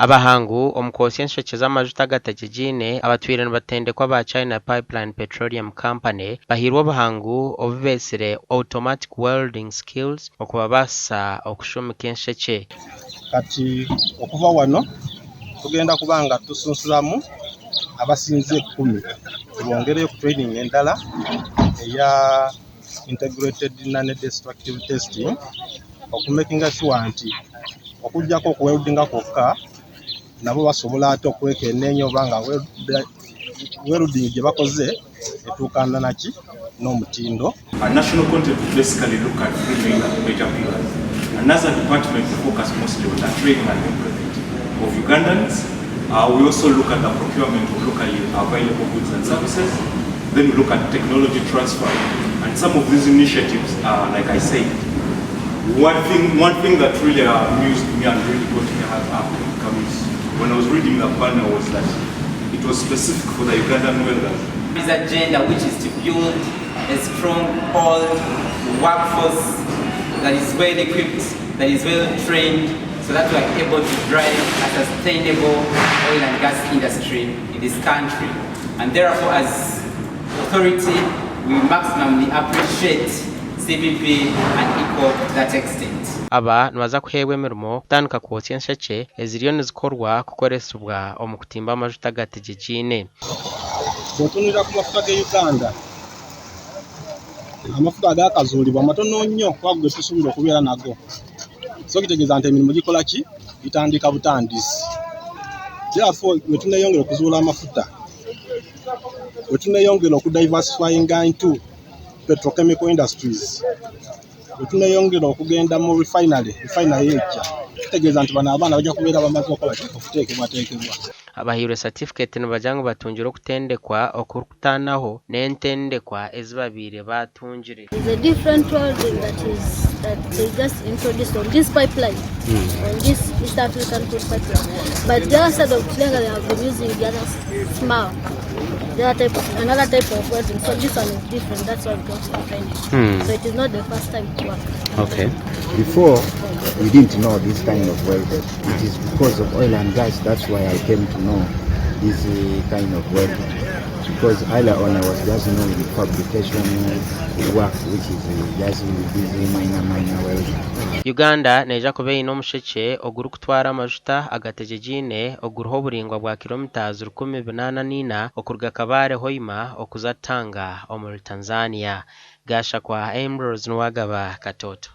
Abahangu omu kwotsya enshekye z'amajuta agategyegyeine abatwire nibatendekwa aba China Pipeline Petroleum Company bahairwe obuhangu obu beetsire Automatic Welding Skills okubabaasisa okushumika enshekye. Kati okuva wano tugenda kuba nga tusunsulamu abasinze ekumi tubongereyo ku training endala eya Integrated Non-Destructive Testing okumakinga sure nti okugyaku okuweldinga kwokka nabo basobola ate okwekeneenya oba nga welding gyebakoze etuukana naki n'omutindo. Our national content we basically look at three main major pillars and as a department we focus mostly on the training and employment of Ugandans. We also look at the procurement of locally available goods and services. Then we look at technology transfer and some of these initiatives are, like I said, one thing, one thing that really amused me and really got me up comes when I was reading the banner was that it was specific for the Ugandan welders. His agenda, which is to build a strong old workforce that is well equipped, that is well trained, so that we are able to drive a sustainable oil and gas industry in this country. And therefore, as authority, we maximally appreciate CPP and EACOP to that extent. Aba nibaza kuheebwa emirimo kutandika kwotsya enshekye eziriyo nizikorwa kukoresibwa omu kutimba amajuta agategyegyeine. Bw'otunuulira ku mafuta g'e Uganda, amafuta agakazuulibwa matono nnyo ku ago ge tusuubira okubeera nago. So kitegeeza nti emirimu gikola ki? Gitandika butandisi. Therefore, bwe tuneeyongera okuzuula amafuta, bwe tuneeyongera okudiversifyinga into petrochemical industries, bwe tuneeyongera okugenda mu refinery, refinery ejja, kitegeeza nti bano abaana bajja kubeera bamaze okukola ki? Okuteekebwateekebwa. Abahairwe satifiketi nibagira ngu batungire okutendekwa okurikutaanaho n'entendekwa ezi babaire batungire. It's a different welding that they just introduced on this pipeline, on this East African crude pipeline. But the other side of Tilenga, they have been using the other small, the other type, another type of welding. So this one is different. That's why we got for training. So it is not the first time to work. Before, we didn't know this kind of welding. It is because of oil and gas, that's why I came to know this kind of welding. Because earlier on I was just knowing the fabrication work, which is just this minor, minor welding. Uganda neija kuba eine omushekye ogurikutwara amajuta agategyegyeine oguriho oburingwa bwa kilomita 804 okuruga Kabale Hoima okuza Tanga omuri Tanzania. Gashakwa Ambrose Nuwagaba, Katoto.